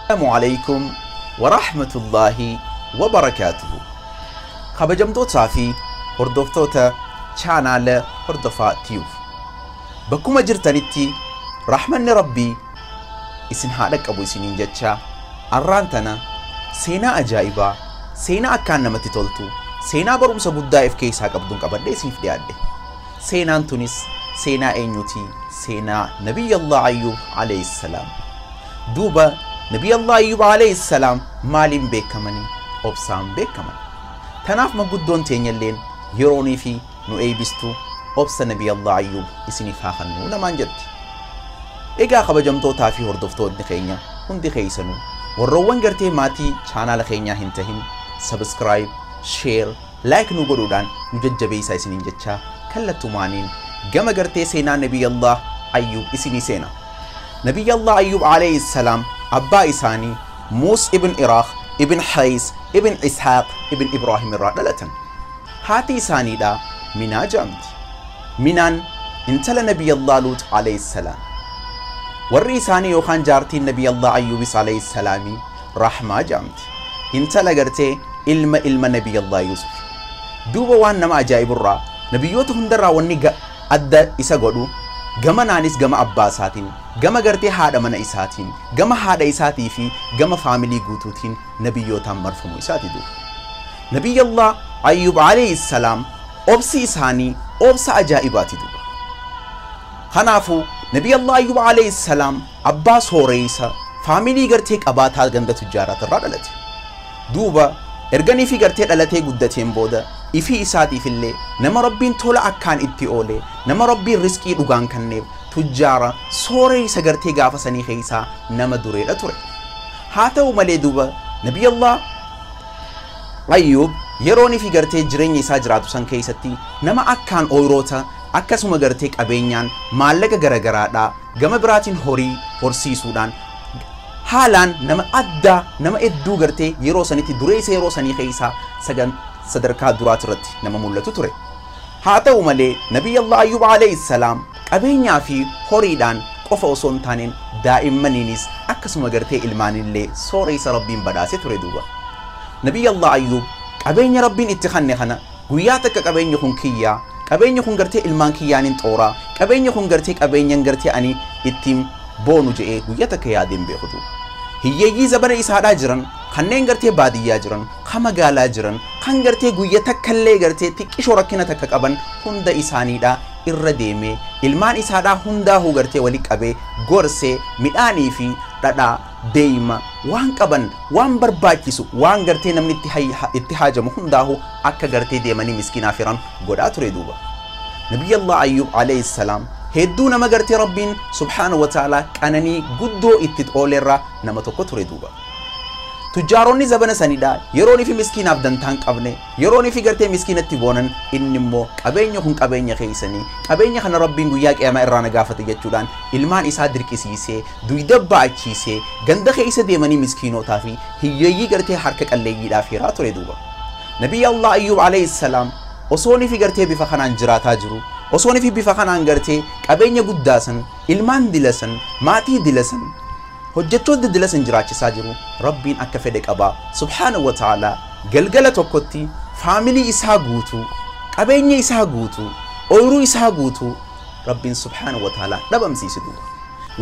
Assalaamu alaykum wa rahmatullaahi wa barakaatuhu. Kabajamtootaa fi hordoftoota chaanaala Hordofaa Tiyuuf. Bakkuma jirtanitti rahmanni Rabbii isin haa dhaqqabu isiniin jecha, arraan tana seenaa ajaa'ibaa, seenaa akkaan namatti toltu, seenaa barumsa guddaa if keessaa qabduun qabadhee isiniif dhiyaadhe. Seenaan tunis seenaa eenyuti? Seenaa Nabiyyallah Ayyub alayhi salaam. Duuba Nabiyyallah Ayyub alayhi salaam maaliin beekamanii? Obsaan beekaman. Tanaaf manguddoon teenyalleen yeroonii fi nu eeybistu obsa Nabiyyallah Ayyub isiniif haa kennuu namaan jetti. Egaa kabajamtootaa fi hordoftoonni keenya hundi keessanuu warroowwan gartee maatii chaanaala keenyaa hin tahin subscribe, share, like nu godhuudhaan nu jajjabeessaa isiniin jechaa, kallattumaaniin gama gartee seenaa Nabiyyallah Ayyub isinii seena. Nabiyyallah Ayyub alayhi salaam abbaa isaanii Muus ibn Iraaq ibn Hays ibn Ishaaq ibn Ibraahim irraa dhalatan. Haati isaaniidha Minaa jedhamti. Minaan intala Nabiyyallah Luut alayhi salaam. Warri isaanii yookaan jaartiin Nabiyyallah Ayyubis alayhi salaamii Rahmaa jedhamti. Intala gartee ilma ilma Nabiyyallah Yusuf. Duuba waan nama ajaa'iburraa nabiyyoota hundarraa wanni adda isa godhu gama naanis gama abbaa isaatiin, gama gartee haadha mana isaatiin, gama haadha isaatii fi gama faamilii guutuutiin nabiyyootaan marfamuu isaati duuba. Nabiyyallah Ayyub alayhi salaam obsi isaanii obsa ajaa'ibaati duuba. Kanaafuu Nabiyyallah Ayyub alayhi salaam abbaa sooreessa faamilii gartee qabaataa ganda tujjaaraatirraa dhalate. Duuba erganii fi gartee dhalatee guddateen booda ifii isaatiif illee nama Rabbiin tola akkaan itti oole, nama Rabbiin riskii dhugaan kenneef tujjaara sooreessa gartee gaafa sanii keessaa nama dureedha ture. Haa ta'u malee duuba Nabiyyallah Ayyub yeroonii fi gartee jireenya isaa jiraatu san keessatti nama akkaan ooyiroota akkasuma gartee qabeenyaan maallaqa garagaraadhaa gama biraatiin horii horsiisuudhaan haalaan nama addaa nama hedduu gartee yeroo sanitti dureessa yeroo sanii keessaa sagan sadarkaa duraati irratti nama mul'atu ture. Haa ta'u malee Nabiyyallah Ayyub alayhi salaam qabeenyaa fi horiidhaan qofa osoo hin taaneen daa'immaniinis akkasuma gartee ilmaanillee sooreessa Rabbiin badhaase ture duuba. Nabiyyallah Ayyub qabeenya Rabbiin itti kenne kana guyyaa takka qabeenya kun kiyyaa, qabeenya kun gartee ilmaan kiyyaaniin xooraa, qabeenya kun gartee qabeenyan gartee ani ittiin boonu je'ee guyyaa takka yaadeen beeku duuba. Hiyyeeyyii zabana isaadhaa jiran, kanneen gartee baadiyyaa jiran, kan magaalaa jiran, kan gartee guyyaa takkallee gartee xiqqishoo rakkina takka qaban hunda isaaniidhaa irra deemee ilmaan isaadhaa hundaahuu gartee wali qabee gorsee midhaanii fi dhadhaa deema waan qaban waan barbaachisu waan gartee namni itti haajamu hundaahuu akka gartee deemanii miskiinaaf hiran godhaa ture duuba. Nabiyyallah Ayyub alayhi salaam hedduu nama gartee Rabbiin subhaanahu wa ta'ala qananii guddoo itti oolerraa nama tokko ture duuba. Tujjaaronni zabana sanidha yeroonii fi miskiinaaf dantaan qabne, yeroonii fi gartee miskiinatti boonan, inni immoo qabeenya kun qabeenya keessanii, qabeenya kana Rabbiin guyyaa qiyaamaa irraa na gaafate jechuudhaan ilmaan isaa dirqisiisee duyda baachiisee ganda keessa deemanii miskiinotaa fi hiyyeeyyii gartee harka qalleeyyiidhaaf hiraa ture duuba. Nabiyyallah Ayyub alayhi salaam osoonii fi gartee bifa kanaan jiraataa jiru, osoonii fi bifa kanaan gartee qabeenya guddaasan, ilmaan dilasan, maatii dilasan, hojjechoota dilasan jiraachisaa jiru, Rabbiin akka fedhe qabaa subhaanahu wa ta'ala galgala tokkotti faamilii isaa guutuu, qabeenya isaa guutuu, ooyiruu isaa guutuu Rabbiin subhaanahu wa ta'ala dhabamsiise duuba.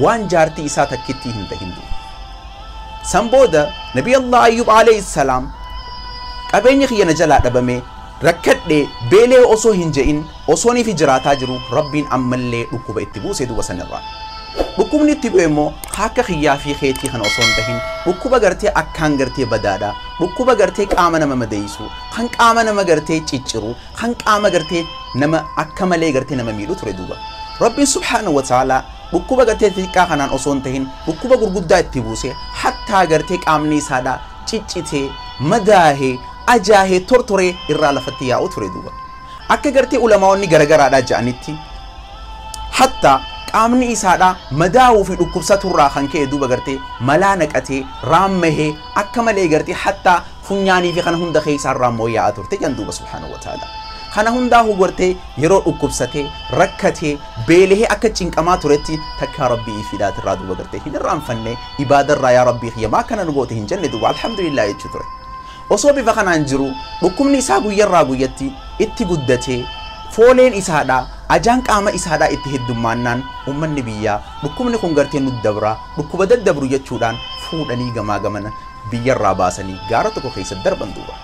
Waan jaartii isaa takkitti hin tahin duuba. San booda Nabiyyallah Ayyub alayhi salaam qabeenya kiyya na jalaa dhabame rakkadhee beelee osoo hin je'in osoonii fi jiraataa jiru Rabbiin ammallee dhukkuba itti buuse duuba sanirraa. Dhukkubni itti bu'e immoo akka kiyyaa fi keetii kana osoo hin tahin dhukkuba gartee akkaan gartee badaadha, dhukkuba gartee qaama nama madeessu, kan qaama nama gartee cicciru, kan qaama gartee nama akka malee gartee nama miidhu ture duuba. Rabbiin subhaanahu wa ta'ala dhukkuba gartee xixiqqaa kanaan osoo hin tahin dhukkuba gurguddaa itti buuse, hattaa gartee qaamni isaadhaa ciccitee madaahee ajaahee tortoree irraa lafatti yaa'u ture duuba. Akka gartee ulamaa'onni garagaraadhaa ja'anitti hattaa qaamni isaadhaa madaa'uu fi dhukkubsaturraa kan ka'e duuba gartee malaa naqatee raammahee akka malee gartee hattaa funyaanii fi kana hunda keessaa raammoo yaa'aa turte jan duuba subhaanahu wa ta'ala. Kana hundaa'uu gartee yeroo dhukkubsatee rakkatee beelehee akka cinqamaa turetti takkaa rabbii ifiidhaatirraa duuba gartee hin irraanfanne ibaadarraa yaa rabbii kiyya maa kana nu goote hin jenne duuba alhamdulillah jechuu ture. Osoo bifa kanaan jiru dhukkubni isaa guyyarraa guyyatti itti guddatee fooleen isaadhaa ajaan qaama isaadhaa itti heddummaannaan uummanni biyyaa dhukkubni kun gartee nu dabraa dhukkuba daddabru jechuudhaan fuudhanii gamaa gamana biyyarraa baasanii gaara tokko keessa darban duuba.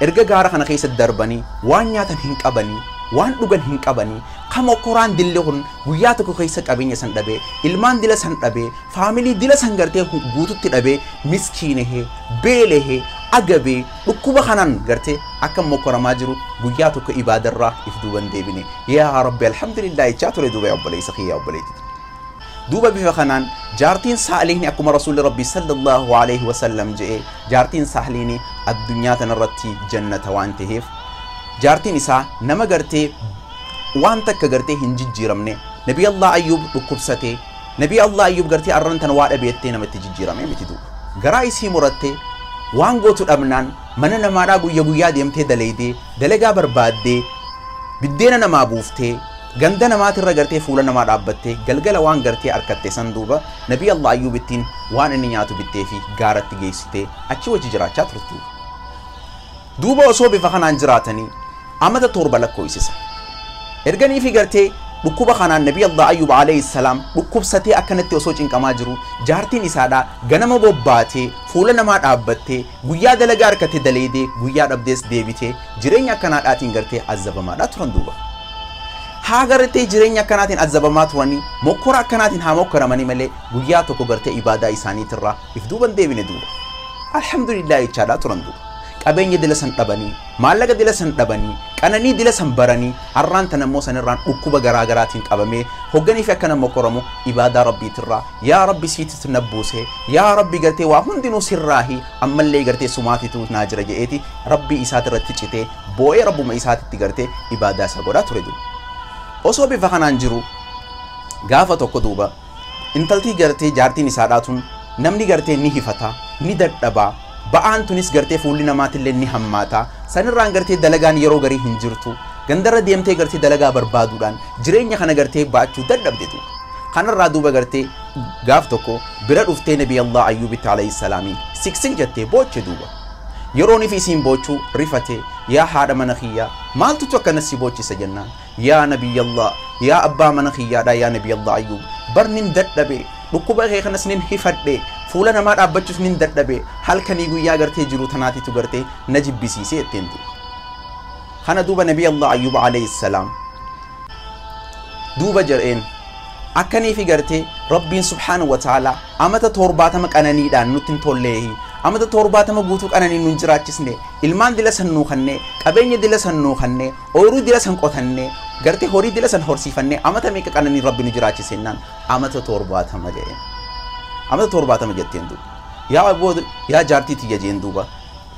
Erga gaara kana keessa darbanii waan nyaatan hin qabanii waan dhugan hin qabanii kama koraan dilli kun guyyaa tokko keessa qabeenya san dhabee ilmaan dila san dhabee faamilii dila san gartee guututti dhabee miskiinehee beelehee agabee dhukkuba kanaan gartee akka mokoramaa jiru guyyaa tokko ibaadarraa if duuban deebine yaa rabbi alhamdulillah jechaa ture duuba yaa obboleessa kiyya obboleetti. Duuba bifa kanaan jaartiin saalihni akkuma rasuulli rabbi sallallahu alaihi wasallam je'e jaartiin saalihni addunyaa tanarratti jannata waan ta'eef jaartiin isaa nama gartee waan takka gartee hin jijjiiramne Nabi Allah Ayyub dhukkubsatee Nabi Allah Ayyub gartee arran tan waa dhabeettee namatti jijjiirame miti duuba. Garaa isii murattee waan gootu dhabnaan mana namaadhaa guyya guyyaa deemtee dalaydee dalagaa barbaaddee biddeena namaa buuftee ganda namaatirra gartee fuula namaa dhaabbattee galgala waan gartee harkatte san duuba Nabi Allah Ayyub ittiin waan inni nyaatu bittee fi gaaratti geessitee achi wajji jiraachaa turtu. Duuba osoo bifa kanaan jiraatanii amata 7 lakkoofsisa. Erganii fi gartee dhukkuba kanaan Nabi Allah Ayyub alayhi salaam dhukkubsatee akkanatti osoo cinqamaa jiru jaartiin isaadhaa ganama bobbaatee fuula namaa dhaabbattee guyyaa dalagaa harkatte daleedee guyyaa dhabdees deebitee jireenya akkanaadhaatiin gartee azabamaadhaa turan duuba. Haa gartee jireenya akkanaatiin azabamaa turanii mokkora akkanaatiin haa mokkoramanii malee guyyaa tokko gartee ibaadaa isaaniitirraa if duuban deebine duuba. Alhamdulillah jechaadhaa turan duuba. Qabeenya dila san dhabanii maallaqa dila san dhabanii qananii dila san baranii har'aan tan ammoo sanirraan dhukkuba garaa garaatiin qabamee hogganii fi akkana mokkoramu ibaadaa rabbiitirraa yaa rabbi siititu na buuse yaa rabbi gartee waa hundinuu sirraahi ammallee gartee sumaatitu naa jira je'eeti rabbii isaatirratti citee boo'ee rabbuma isaatitti gartee ibaadaa isa godhaa ture duuba. Osoo bifa kanaan jiru gaafa tokko duuba intaltii gartee jaartiin isaadhaa tun namni gartee ni hifata ni dadhabaa ba'aan tunis gartee fuulli namaatillee ni hammaata sanirraan gartee dalagaan yeroo garii hin jirtu gandarra deemtee gartee dalagaa barbaaduudhaan jireenya kana gartee baachuu dadhabdetu. Kanarraa duuba gartee gaaf tokko bira dhuftee Nabi Allah Ayyubitti alayhi salaamii siksik jettee booche duuba. Yeroon fi isiin boochuu rifate yaa haadha mana kiyyaa maaltutu akkana si boochisa jennaan yaa Nabi Allah yaa abbaa mana kiyyaadha yaa Nabi Allah Ayyub barnin dadhabe dhukkuba kee kanas nin hifadhe fuula namaa dhaabbachuus nin dadhabe halkanii guyyaa gartee jiru tanaatitu gartee na jibbisiisee ittiin duuba. Kana duuba Nabi Allah Ayyub alayhi salaam duuba jedheen akkanii fi gartee Rabbiin subhaanahu wa ta'ala amata 70 qananiidhaan nutti hin tolleehi amata 70 guutuu qananii nun jiraachisne ilmaan dila san nuu kannee qabeenya dila san nuu kannee ooyiruu dila san qotannee gartee horii dila san horsiifannee amata meeqa qananii Rabbi nu jiraachisennaan amata 70 jedheen. Amata 70 jetteen duuba. Yaa abboo yaa jaartii tiyya jeen duuba.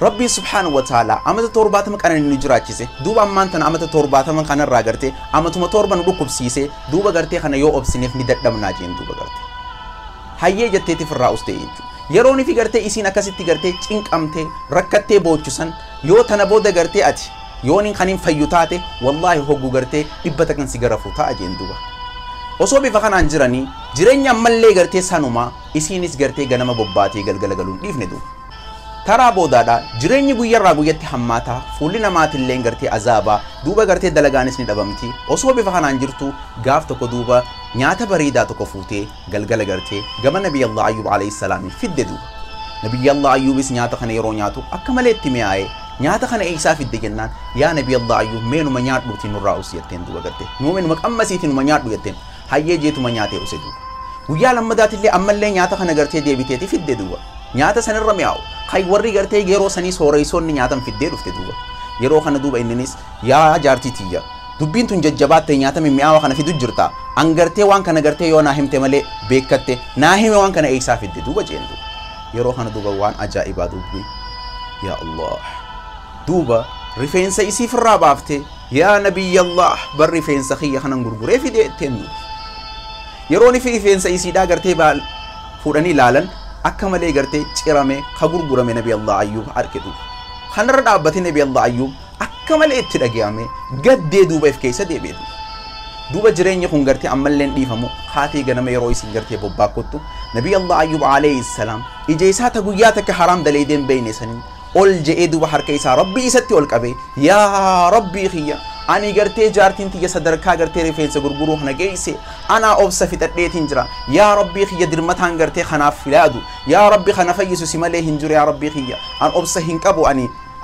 Rabbiin subhaanahu wa ta'ala amata 70 qananii nu jiraachise duuba ammaan tana amata 70 kanarraa gartee amatuma 7 nu dhukkubsiise duuba gartee kana yoo obsineef ni dadhabnaa jeen duuba gartee. Hayyee jetteetiif irraa ustee jechuudha. Yeroon fi gartee isiin akkasitti gartee cinqamtee rakkattee boochusan yoo tana booda gartee ati yoon kan hin fayyu taate wallaahi hogguu gartee 100 kan si garafu ta'a jeen duuba. Osoo bifa kanaan jiranii jireenya ammallee gartee sanumaa isiinis gartee ganama bobbaatee galgala galuun dhiifne duuba. Taraa boodaadha jireenyi guyyarraa guyyatti hammaataa fuulli namaatillee gartee azaabaa duuba gartee dalagaanis ni dhabamti osoo bifa kanaan jirtu gaaf tokko duuba nyaata bareedaa tokko fuutee galgala gartee gama Nabi Allah Ayyub alayhi salaam fidde duuba. Nabi Allah Ayyubis nyaata kana yeroo nyaatu akka malee itti mi'aaye nyaata kana eessaa fidde jennaan yaa Nabi Allah Ayyub meenuma nyaadhuutiin nurraa usi jetteen duuba gartee meenuma qammasiitiin numa nyaadhu jetteen hayyee jeetuma nyaatee use duuba. Guyyaa lammadaatillee ammallee nyaata kana gartee deebiteeti fidde duuba. Nyaata sanirra mi'aawu kai warri gartee yeroo sanii sooreessoonni nyaatan fiddee dhufte duuba. Yeroo kana duuba inninis yaa jaartii tiyya dubbiin tun jajjabaatte nyaata mi'aawa kana fidu jirta an gartee waan kana gartee yoo naa himte malee beekatte naa hime waan kana eessaa fidde duuba jeen duuba. Yeroo kana duuba waan ajaa'ibaa dubbi yaa Allah duuba rifeensa isii firraa baafte yaa Nabiyyallah bar rifeensa kiyya kanan gurguree fide jetteen duuba. Yeroon fi rifeensa isiidhaa gartee fuudhanii ilaalan akka malee gartee cirame ka gurgurame Nabi Allah Ayyub arge duuba. Kanarra dhaabbatee Nabi Allah Ayyub Akka malee itti dhagayame gaddee duuba if keessa deebi'e duuba jireenya kun gartee ammallee dhiifamu haatee ganama yeroo isin gartee bobbaakottu Nabi Allah Ayyub alayhi salaam ija isaa ta guyyaa takka haraam daleedeen beeyne saniin ol je'ee duuba harka isaa rabbii isatti ol qabe yaa rabbii kiyya ani gartee jaartiin tiyya sadarkaa gartee rifeensa gurguruu kana geesse anaa obsa fixadheetiin jira yaa rabbii kiyya dirmataan gartee kanaaf filaadu yaa rabbi kana fayyisu si malee hin jiru yaa rabbii kiyya an obsa hin qabu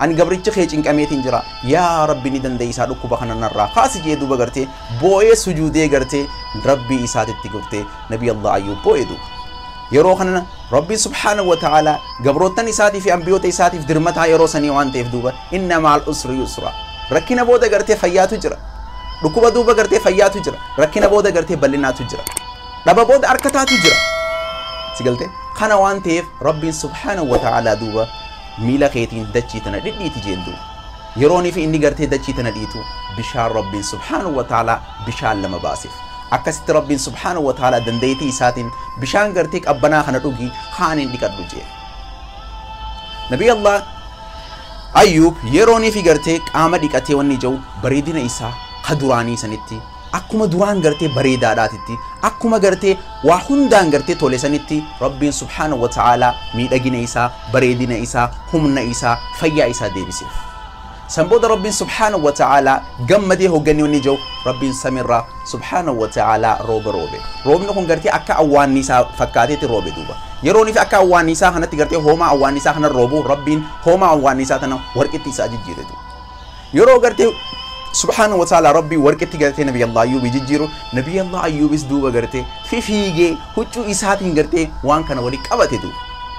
ani gabrichi kee cinqameetiin jira yaa rabbi ni dandeessaa dhukkuba kana narraa kaasi jee duuba gartee boo'ee sujuudee gartee rabbii isaatitti gartee Nabi Allah Ayyub boo'ee duuba yeroo kana rabbi subhaanahu wa ta'ala gabroottan isaatii fi ambiyoota isaatiif dirmataa yeroo sanii waan ta'eef duuba inna ma'al usri yusra rakkina booda gartee fayyaatu jira dhukkuba duuba gartee fayyaatu jira rakkina booda gartee bal'inaatu jira dhaba booda harkataatu jira si galte kana waan ta'eef rabbiin subhaanahu wa ta'ala duuba miila keetiin dachii tana dhidhiiti jeen duuba yeroonii fi inni gartee dachii tana dhiitu bishaan rabbiin subhaanahu wa ta'ala bishaan lama baaseef akkasitti rabbiin subhaanahu wa ta'ala dandeettii isaatiin bishaan gartee qabbanaa kana dhugi haaniin dhiqadhu jee Nabi Allah Ayyub yeroonii fi gartee qaama dhiqatee wanni jiru bareedina isaa ka duraanii sanitti akkuma duraan gartee bareedaadhaatitti akkuma gartee waa hundaan gartee tole sanitti rabbiin subhaanahu wa ta'ala miidhagina isaa bareedina isaa humna isaa fayyaa isaa deebiseef. San booda rabbiin subhaanahu wa ta'ala gammadee hoogganni wanni jiru rabbiin samirraa subhaanahu wa ta'ala rooba roobe. Roobni kun gartee akka awwaannisaa fakkaateetti roobe duuba. Yeroonii fi akka awwaannisaa kanatti gartee hoomaa awwaannisaa kana roobu rabbiin hoomaa awwaannisaa tana warqitti isaa jijjiire duuba. Yeroo gartee subhaanahu wa ta'ala rabbii warqitti gartee Nabi Allah Ayyuub jijjiiru Nabi Allah Ayyuubis duuba gartee fifiigee huccuu isaatiin gartee waan kana walii qabate duuba.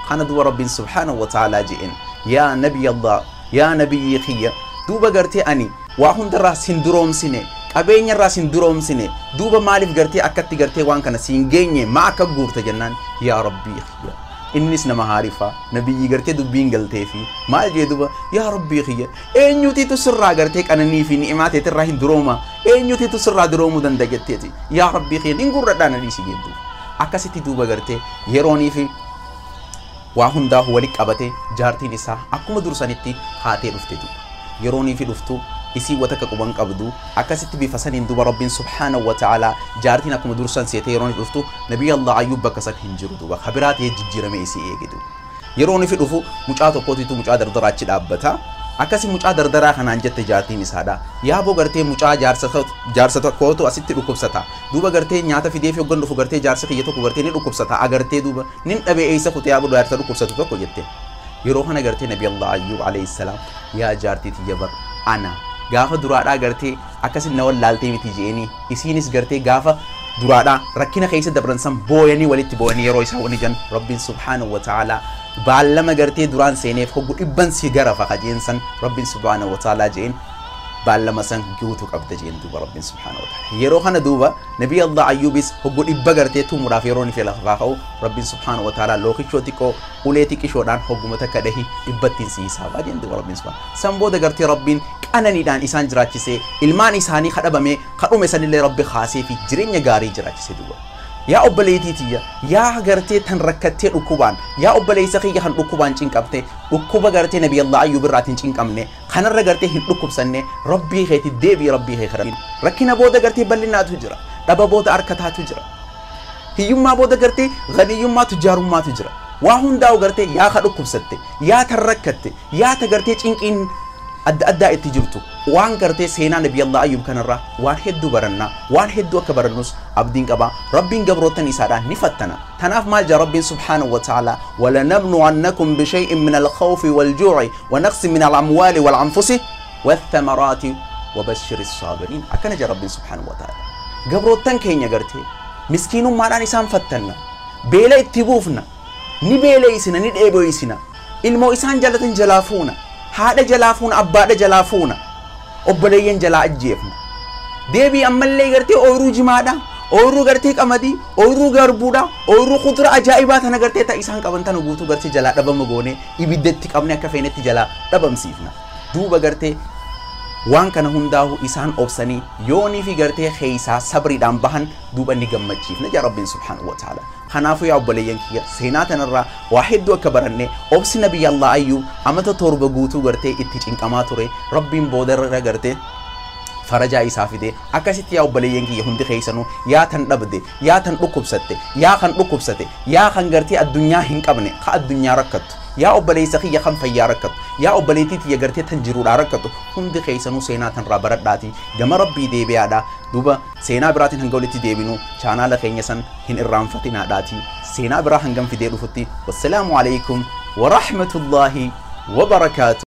Kana duuba rabbiin subhaanahu wa ta'ala je'een yaa Nabi Allah yaa nabiyyi kiyya duuba gartee ani waa hundarraa sin duroomsine qabeenyarraa sin duroomsine duuba maaliif gartee akkatti gartee waan kana siin geenye ma akka guurta jennaan yaa rabbii kiyya innis nama haarifaa nabiyyi gartee dubbiin galtee fi maal jee duuba yaa rabbii kiyya eenyutiitu sirraa gartee qananii fi ni'imaa teetirraa hin durooma eenyutiitu sirraa duroomuu danda'a jetteeti yaa rabbii kiyya nin gurradhaa na dhiisi jedhu akkasitti duuba gartee yeroonii fi waa hundaa wali qabate jaartiin isaa akkuma dursanitti haatee dhufte duuba yeroonii fi dhuftu isii wata quban qabdu akkasitti bifa saniin duuba rabbiin subhaanahu wa ta'ala jaartiin akkuma dursan seetee yeroonii dhuftu Nabi Allah Ayyub bakka san hin jiru duuba kabiraa ta'ee jijjiirame isii eegidu yeroonii fi dhufu mucaa tokkootitu mucaa dardaraa achi dhaabbata akkasi mucaa dardaraa kanaan jette jaartiin isaadha yaaboo gartee mucaa jaarsa tokkootu asitti dhukkubsata duuba gartee nyaata fidee fi hoggan dhufu gartee jaarsa kiyya tokko gartee ni dhukkubsata agartee duuba nin dhabee eessa kutee yaaboo jaarsa dhukkubsatu tokko jette yeroo kana gartee Nabi Allah Ayyub alayhi salaam yaa jaartii tiyya bar ana gaafa duraadhaa gartee akkasin na wallaaltee miti je'anii isiinis gartee gaafa duraadhaa rakkina keessa dabran san booyanii walitti booyanii yeroo isaa wani jan rabbiin subhaanahu wa ta'ala baallama gartee duraan seeneef hoggu dhibban si garafa kajeen san rabbiin subhaanahu wa ta'ala je'een baallama san guutuu qabda jeen duuba rabbiin subhaanahu wa ta'ala yeroo kana duuba Nabi Allah Ayyubis hoggu dhibba gartee tumuudhaaf yeroo inni lafaa ka'u rabbiin subhaanahu wa ta'ala lookichoo xiqqoo ulee xiqqishoodhaan hogguma takka dhahi dhibbattiin si hisaabaa jeen duuba rabbiin subhaanahu san booda gartee rabbiin qananiidhaan isaan jiraachisee ilmaan isaanii kadhabame kadhume sanillee rabbi kaasee fi jireenya gaarii jiraachise duuba. Yaa obboleettii tiyya yaa gartee tan rakkattee dhukkubaan yaa obboleessa kiyya kan dhukkubaan cinqabte dhukkuba gartee Nabi Allah Ayyub irraatiin cinqabne kanarra gartee hin dhukkubsanne rabbii keetti deebii rabbii kee kadhadhu rakkina booda gartee bal'inaatu jira dhaba booda harkataatu jira hiyyummaa booda gartee ganiyyummaatu jaarummaatu jira waa hundaa'u gartee yaa ka dhukkubsatte yaa tan rakkatte yaa ta gartee cinqiin adda addaa itti jirtu waan gartee seenaa Nabi Allah Ayyub kanarraa waan hedduu barannaa waan hedduu akka barannus abdiin qaba rabbiin gabroottan isaadhaan ni fattana tanaaf maal jaa rabbiin subhaanahu wa ta'ala walanabluwannakum bishay'in min alkhawfi waljuuci wa naqsin min alamwaali walanfusi wathamaraati wabashiri saabiriin akkana jaa rabbiin subhaanahu wa ta'ala gabroottan keenya gartee miskiinummaadhaan isaan fattanna beela itti buufna ni beeleysina ni dheeboysina ilmoo isaan jaalatan jalaa fuuna haadha jalaa fuuna abbaadha jalaa fuuna obboleeyyan jalaa ajjeefna deebii ammallee gartee ooyiruu jimaadha ooyiruu gartee qamadii ooyiruu garbuudha ooyiruu kudura ajaa'ibaa tana gartee ta isaan qaban tana guutuu gartee jalaa dhabama goone ibiddatti qabne akka feenetti jalaa dhabamsiifna duuba gartee Waan kana hundaahu isaan obsanii yoonii fi gartee keeysaa sabriidhaan bahan duuba ni gammachiifna jaa Rabbiin subhaanahu wa ta'ala. Kanaafuu yaa obboleeyyan kiyya, seenaa tanarraa waa hedduu akka baranne, obsi Nabiyyi Allah Ayyuub amata 7 guutuu gartee itti cinqamaa ture, Rabbiin boodarra gartee farajaa isaa fide. Akkasitti yaa obboleeyyan kiyya, hundi keessanuu, yaa tan dhabde, yaa tan dhukkubsatte, yaa kan dhukkubsate, yaa kan gartee addunyaa hin qabne, ka addunyaa rakkattu, yaa obboleessa kiyya kan fayyaa rakkattu, yaa obboleettii tiyya gartee tan jiruudhaa rakkattu, hundi keessanuu seenaa tanirraa baradhaatii gama Rabbii deebi'aadha. Duuba seenaa biraatiin hanga walitti deebinu chaanaala keenya san hin irraanfatinaadhaatii seenaa biraa hangam fidee dhufutti, wassalaamu alaikum warahmatullaahi wabarakaatu.